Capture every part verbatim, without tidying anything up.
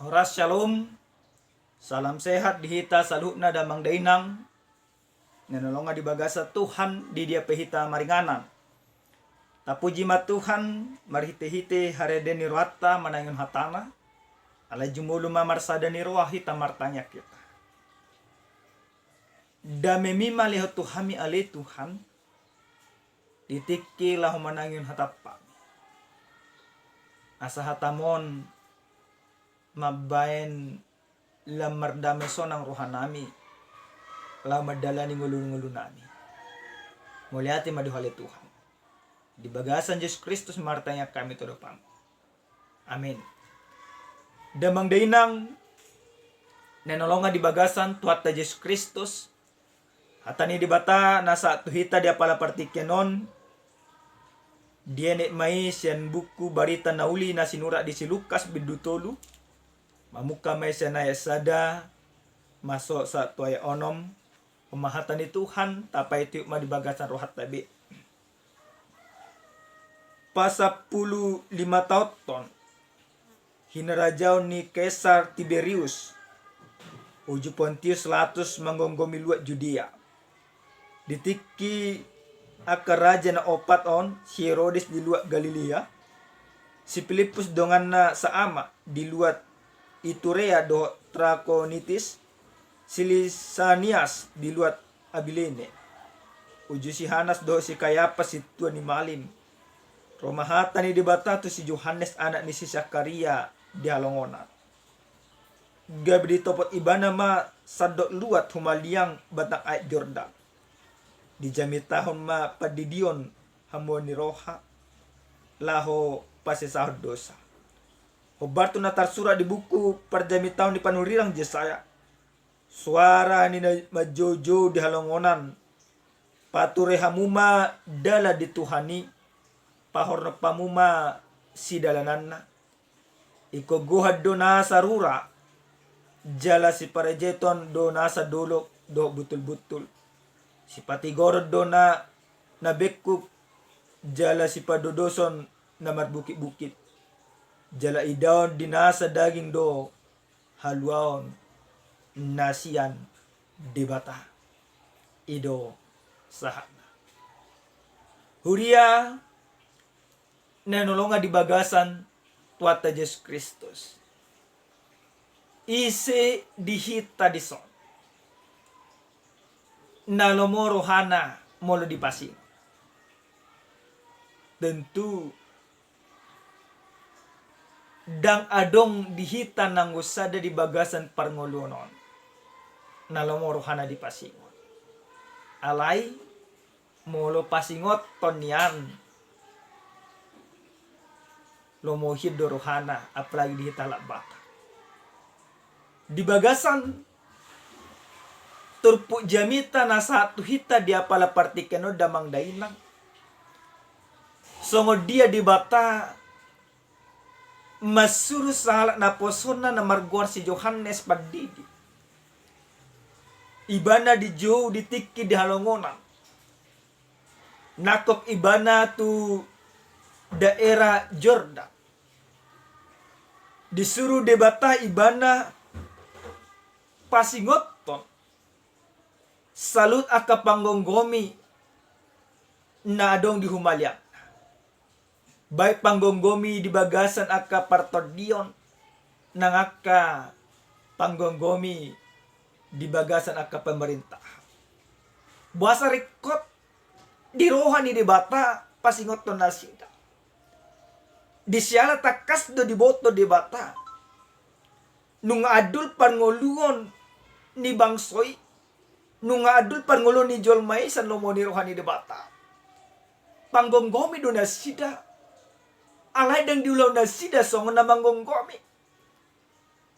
Horas, syalom. Salam sehat di hita saluhutna damang dainang na nalonga di bagasan Tuhan di dia pe hita maringanan. Tapuji ma Tuhan marhite-hite haredeon ni rohanta manangihon hatana. Alai jumolo ma marsada ni roha hita martangiang hita. Damemi ma lehon tu hami ale Tuhan, di tingki laho manangihon hataM. Asa hataMon mambahen lam mardame sonang rohanami, laho mandalani ngolu-ngolunami. Mauliate ma di Ho ale Tuhan. Di bagasan Jesus Kristus martangiang hami tu adopanMu. Amin. Damang dainang na nalonga di bagasan Tuhanta Jesus Kristus, hata ni Debata na sahat tu hita di apala partingkian on, dienet ma i sian buku Barita na Uli na sinurat di si Lukas bindu tolu, mamungka ma i sian ayat sada, masuk sahat tu ayat onom, on ma hata ni Tuhan, tapaihut-ihut ma di bagasan rohanta be. Pasampulu lima taonhon hinarajaon ni Kaisar Tiberius, uju Pontius Latus manggomgomi luat Judea. Di tingki angka raja na opat on, si Herodes di luat Galilea, si Pilippus donganna saamak di luat Iturea dohot Trakonitis, si Lisanias di luat Abilene, uju si Hanas dohot si Kayapas sintua ni malim, ro ma hata ni Debata tu si Johannes anak ni si Sakaria di halongonan. Gabe ditopot ibana ma sandok luat humaliang batang aek Jordan. Dijamitahon ma pandidion hamuliaon ni roha, laho pasesahon dosa. Hombar tu na tarsurat di buku parjamitahon ni panurirang Jesaya, suara ni na manjoujou di halongonan, pature hamu ma dalan di Tuhan i, pahornop hamu ma sidalananna. Ingkon gohan do nasa rura, jala siparejetoan do nasa dolok dohot buntul-buntul. Sipatigoron do na, na bengkuk, jala sipadodoson na marbukit-bukit. Jala idaon di nasa daging do haluaon na sian Debata. I do sahatna. Huria na nalonga di bagasan Tuhanta Jesus Kristus, ise di hita dison na lomo rohana molo dipasingot? Tentu ndang adong di hita nanggo sada di bagasan parngoluon on na lomo rohana dipasingot. Alai molo pasingothon nian, lomo hian do rohana, apalagi di hita halak Batak. Di bagasan turpuk jamita na sahat tu hita di apala partingkian on damang dainang, songon dia Debata mansuru sahalak naposonna na margoar si Johannes Pandidi. Ibana dijou di tingki di halongonan, nangkok ibana tu daerah Jordan. Disuru Debata ibana pasingothon saluhut angka panggomgomi na adong di humaliangna. Baik panggomgomi di bagasan angka partondion, nang angka panggomgomi di bagasan angka pamarintahan. Boasa ringkot di roha ni Debata pasingothon nasida? Di siala tangkas do diboto Debata, nunga andul parngoluon ni bangso i, nunga andul parngoluon ni jolma i sian lomo ni roha ni Debata. Panggomgomi do nasida. Alai ndang diulahon nasida songon na manggomgomi.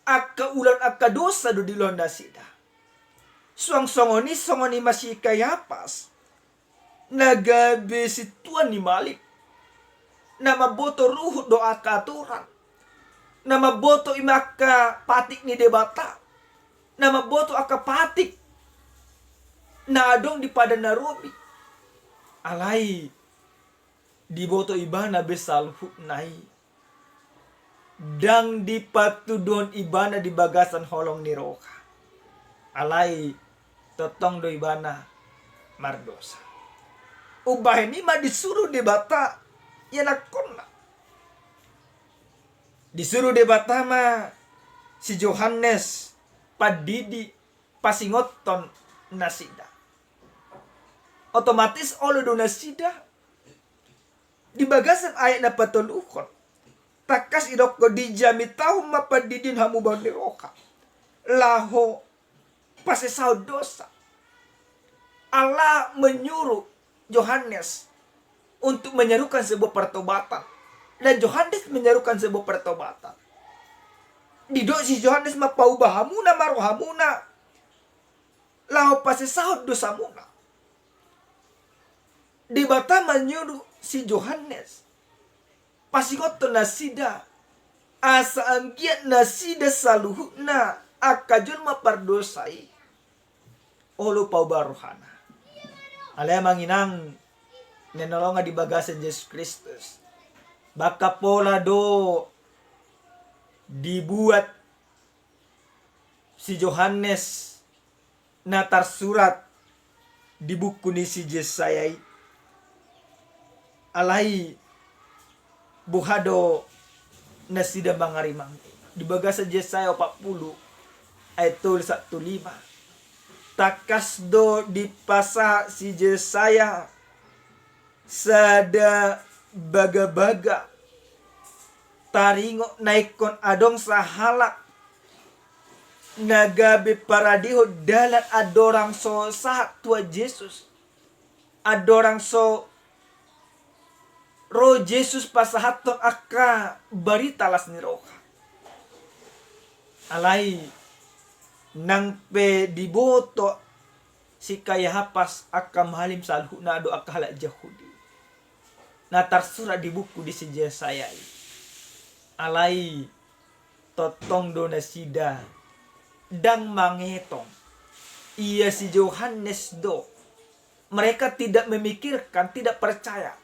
Angka ulaon angka dosa do diulahon nasida. Suang songon i, songon i ma si Kayapas, na gabe sintua ni malim, na mamboto ruhut dohot angka aturan, na mamboto i ma angka patik ni Debata, na mamboto angka patik na adong di Padan na Robi. Alai diboto ibana be saluhutna i. ndang dipatuduhon ibana di bagasan holong ni roha. Alai tongtong do ibana mardosa. Umbahen i ma disuru Debata ianakkonna. Disuru Debata ma si Johannes pandidi pasingothon nasida. Otomatis olo do nasida. Di bagasan ayat na patoluhon, tangkas idokkon dijamitahon ma pandidion hamubaon ni roha laho pasesahon dosa. Allah menyuruh Johannes untuk menyerukan sebuah pertobatan. Dan Johannes menyerukan sebuah pertobatan. Didok si Johannes ma, paubah hamuna ma rohamuna laho pasesahon dosamuna. Debata manyuruh si Johannes pasingothon nasida, asa anggiat nasida saluhutna angka jolma pardosa i olo paubahon rohana. Alai amang inang na hinaholongan di bagasan Jesus Kristus, bangka pola do dibuat si Johannes na tarsurat di buku ni si Jesaya i. Alai boha do nasida mangarimang i? Di bagasan Jesaya opat pulu ayat tolu sahat tu lima, tangkas do dipasahat si Jesaya sada bagabaga taringot na ingkon adong sahalak na gabe paradehon dalan andorang so sahat Tuhan Jesus, andorang so ro Jesus pasahathon angka barita las ni roha. Alai nang pe diboto si Kayapas angka malim saluhutna do angka halak Jahudi na tarsurat di buku di si Jesaya i. Alai tongtong do nasida ndang mangetong ia si Johannes do. Mereka tidak memikirkan, tidak percaya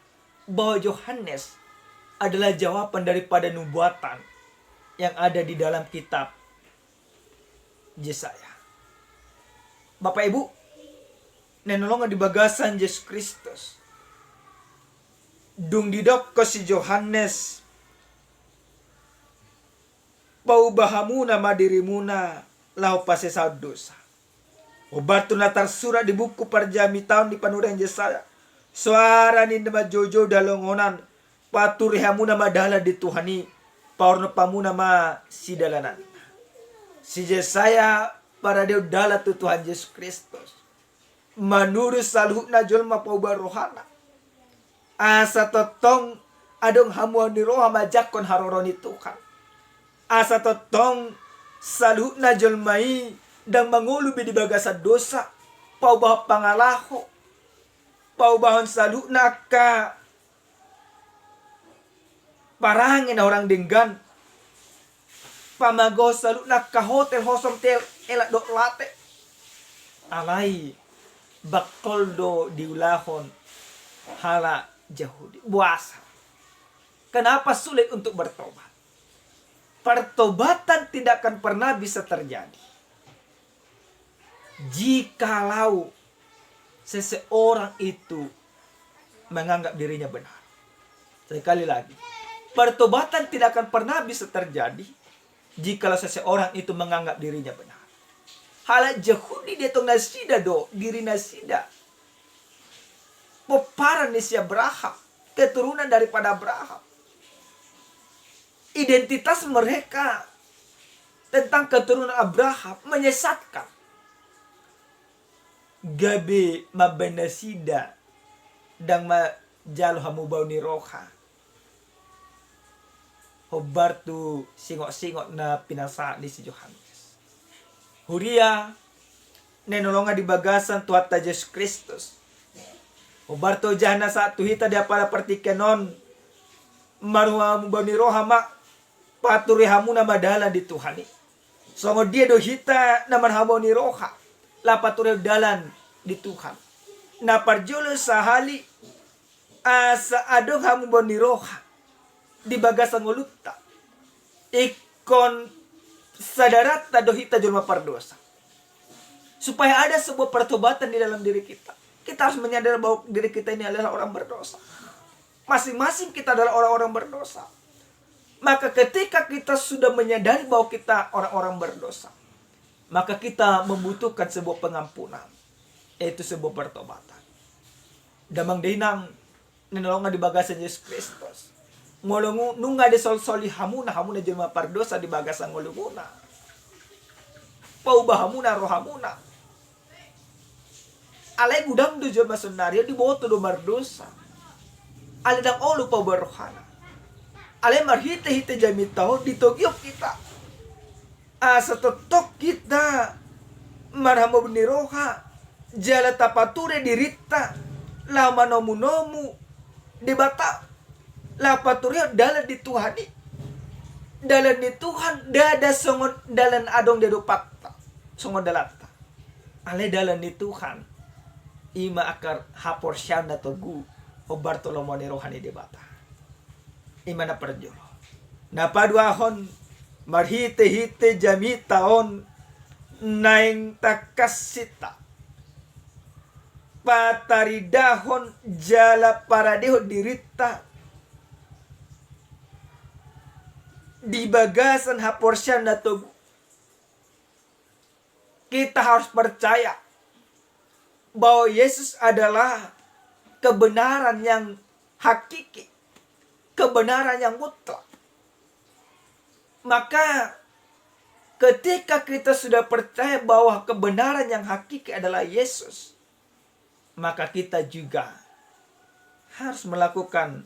bahwa Johannes adalah jawaban daripada nubuatan yang ada di dalam kitab Jesaya. Bapak Ibu na hinaholongan di bagasan Jesus Kristus, dung didokkon si Johannes, paubah hamuna ma dirimuna laho pasesahon dosa, hombar tu na tarsurat di buku parjamitaon ni panurirang Jesaya, soara ni na manjouhon di halongonan, pature hamuna ma dalan di Tuhan i, panorop hamuna ma sidalanan. Si Jesaya paradehon dalan tu Tuhan Jesus Kristus, manurus saluhutna jolma paubahon rohana, asa tongtong adong hamubaon ni roha manjangkon haroro ni Tuhan. Asa tongtong saluhutna jolma i ndang mangolu be di bagasan dosa, paubahon pangalaho, paubahon saluhutna angka parange na hurang denggan, pamagahon saluhutna angka hotel hosom tel elak dohot late. Alai bangkol do diulahon halak Jahudi. Boasa? Kenapa sulit untuk bertobat? Pertobatan tidak akan pernah bisa terjadi jikalau seseorang itu menganggap dirinya benar. Sekali lagi, pertobatan tidak akan pernah bisa terjadi jikalau seseorang itu menganggap dirinya benar. Halak Jahudi dietong nasida do diri nasida pomparan ni si Abraham, keturunan daripada Abraham. Identitas mereka tentang keturunan Abraham menyesatkan. Gabe mambahen nasida ndang manjalo hamubaon ni roha hombar tu singot-singot na pinasahat ni si Johannes. Huria na hinaholongan di bagasan Tuhanta Jesus Kristus, hombar tu ojahan na sahat tu hita di apala partingkian on, marhamubaon ni roha ma, pature hamuna ma dalan di Tuhan i. Songon dia do hita na marhamubaon ni roha laho paturehon dalan di Tuhan? Na parjolo sahali, asa adong hamubaon ni roha di bagasan ngolunta. Ingkon sadaranta do hita jolma pardosa. Supaya ada sebuah pertobatan di dalam diri kita, kita harus menyadari bahwa diri kita ini adalah orang berdosa. Masing-masing kita adalah orang-orang berdosa. Maka ketika kita sudah menyadari bahwa kita orang-orang berdosa, maka kita membutuhkan sebuah pengampunan, yaitu sebuah pertobatan. Damang dainang na hinaholongan di bagasan Jesus Kristus, molo ngu-, nunga disolsoli hamuna, hamuna jolma pardosa di bagasan ngolumuna, pauba hamuna rohamuna. Alai godang do jolma saonari on diboto do mardosa. Alai ndang olo pauba rohana. Alai marhite-hite jamita on ditogihon hita asa tongtong hita marhamubaon ni roha jala tapature dirinta laho manomu-nomu Debata, laho paturehon dalan ni Tuhan i. Dalan ni Tuhan ndada songon dalan adong di adopanta, songon dalanta. Alai dalan ni Tuhan i ma angka haporseaon na togu hombar tu lomo ni roha ni Debata. I ma na parjolo. Na paduahon, marhite-hite jamita on naeng tangkas hita pataridahon jala paradehon dirinta di bagasan haporseaon na togu. Kita harus percaya bahwa Yesus adalah kebenaran yang hakiki, kebenaran yang mutlak. Maka ketika kita sudah percaya bahwa kebenaran yang hakiki adalah Yesus, maka kita juga harus melakukan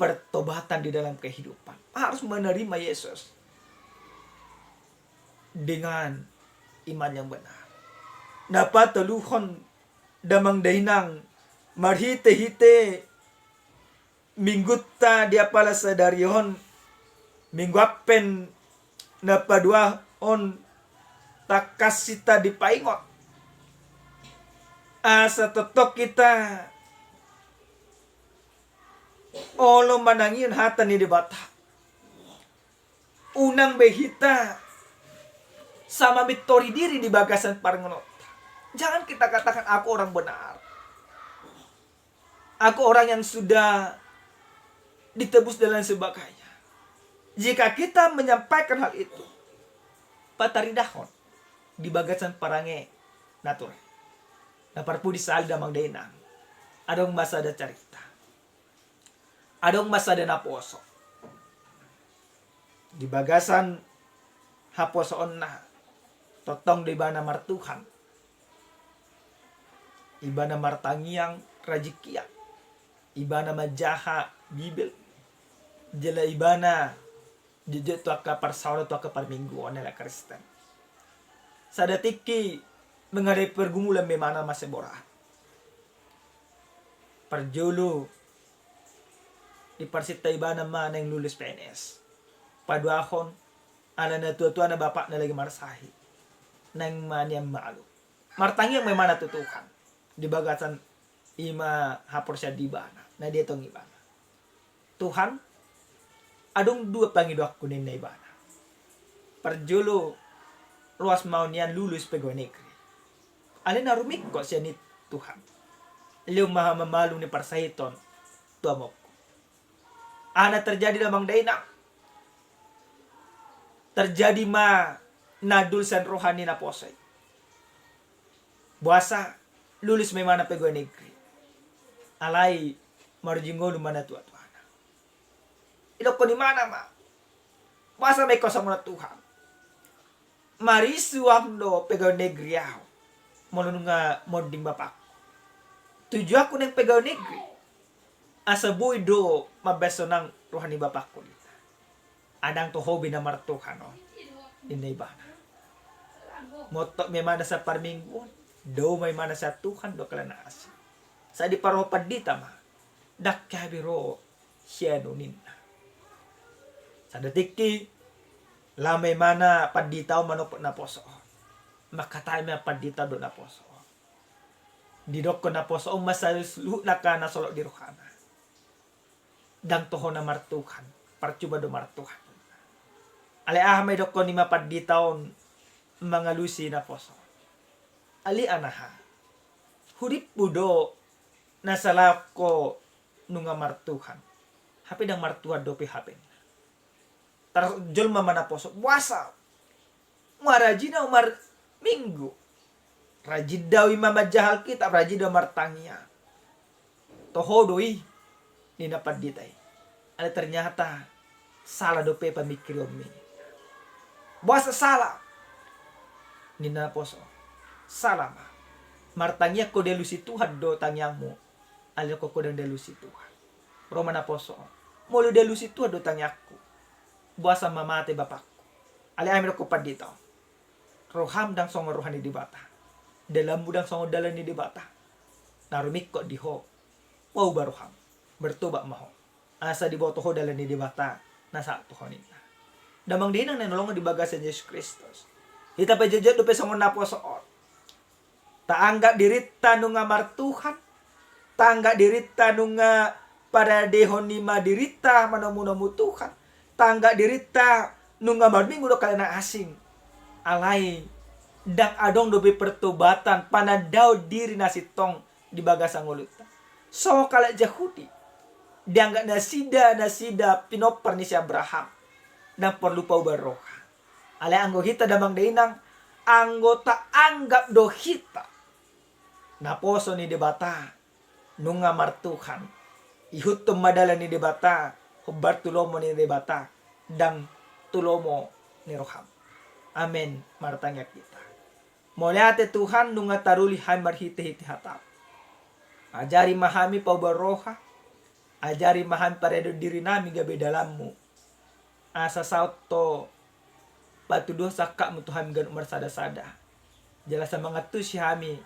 pertobatan di dalam kehidupan, harus menerima Yesus dengan iman yang benar. Na patoluhon, damang dainang, marhite-hite Minggunta di apala sadari on, Minggu Advent na paduahon, tangkas hita dipaingot asa tongtong hita olo manangihon hata ni Debata. Unang be hita sama mintori diri di bagasan parngoluonta. Jangan kita katakan, "Aku orang benar. Aku orang yang sudah ditebus," dan lain sebagainya. Jika kita menyampaikan hal itu, pataridahon di bagasan parange na ture. Na parpudi sahali, damang dainang, adong ma sada carita. Adong ma sada naposo. Di bagasan haposoonna, tongtong do ibana martuhan. Ibana martangiang rajikian. Ibana manjaha Bibel. Jala ibana jotjot tu angka parsaoran, tu angka parmingguon, halak Kristen. Sada tingki menghadapi pergumulan ma ibana, mansai borat. Parjolo, diparsinta ibana ma naeng lulus P N S. Paduahon, ala na tua-tua na bapakna lagi marsahit, naeng ma nian malum. Martangiang ma ibana tu Tuhan di bagasan i ma haporseaon di ibana, na dietong ibana. "Tuhan, adong dua pangidoanku," ninna ibana. "Parjolo, loas ma au nian lulus pegawai negeri. Alai na rumingkot sian i, Tuhan, lehon ma au malum ni parsahiton tu amongku." Aha na terjadi, damang dainang? Terjadi ma na dul sian roha ni naposo i. Boasa? Lulus ma ibana pegawai negeri, alai maruji ngolu ma na tua-tuana. Didokkon ibana ma, "Boasa ma ingkon songon on, Tuhan? Marisuang do pegawai negeri au molo nunga monding bapakku. Tujuanku naeng pegawai negeri asa boi do mambahen sonang roha ni bapakku, ninna. Ndang toho be na martuhan on," ninna ibana. Montok ma ibana sian parmingguon, dao ma ibana sian Tuhan dohot kalana asi. Sai diparrohahon pandita ma, "Ndang hea be ro sian au," ninna. Sada tingki, laho ma ibana pandita on manopot naposo on. Mangkatai ma pandita on dohot naposo on. Didokkon naposo on ma saluhut angka na solot di rohana. "Ndang toho na martuhan, parcuma do martuhan. Alai aha ma didokkon ni ma pandita on mangalusi naposo? Alai aha? Hudippu do na salahon ho nunga martuhan. Hape ndang martuhan dope hape. Tar jolma ma naposo, boasa? Marajin au marminggu. Rajin do au i ma manjahal kitab, rajin do au martangiang. Toho do i, ninna pandita i. Alai ternyata salah dope pamingkirionmi. Boasa salah? Ninna naposo. Salah ma. Martangiang ho dialusi Tuhan do tangiangmu. Alai ho ndang dialusi Tuhan. Ro ma naposo. Molo dialusi Tuhan do tangiangku, boasa ma mate bapakku? Alai aha ma didokkon pandita on? Roham ndang songon roha ni Debata. Dalanmu ndang songon dalan ni Debata. Na rumingkot di ho, pauba roham. Bertobat ma ho. Asa diboto ho dalan ni Debata na sahat tu ho ninna. Damang dainang na hinaholongan di bagasan Jesus Kristus. Hita pe jotjot dope songon naposo on. Taanggap dirinta nunga martuhan. Taanggap dirinta nunga paradehon i ma dirinta manomunomu Tuhan. Taanggap dirinta nunga marminggu dohot halak na asing. Alai ndang adong dope pertobatan, panandaon diri na sintong di bagasan ngolunta. Songon halak Jahudi, dianggap nasida, nasida pinompar ni si Abraham. Ndang porlu pauba roha. Alai anggo hita damang dainang, anggo taanggap do hita naposo ni Debata, nunga martuhan, ihuthon ma dalan ni Debata, hombar tu lomo ni Debata, ndang tu lomo ni roham. Amen. Martangiang hita. Mauliate Tuhan, nunga taruli hami marhitehite hataM. Ajari ma hami pauba roha, ajari ma hami paradehon dirinami gabe dalanMu. Asa saut do patuduhon sangkapMu tu hami ganup marsadasada. Jala asa mangantusi hami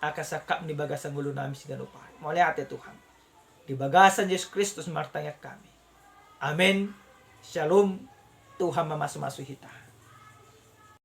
angka sangkapMu di bagasan ngolunami siganup ari. Mauliate Tuhan. Di bagasan Jesus Kristus martangiang hami. Amen. Shalom. Tuhan mamasumasu hita.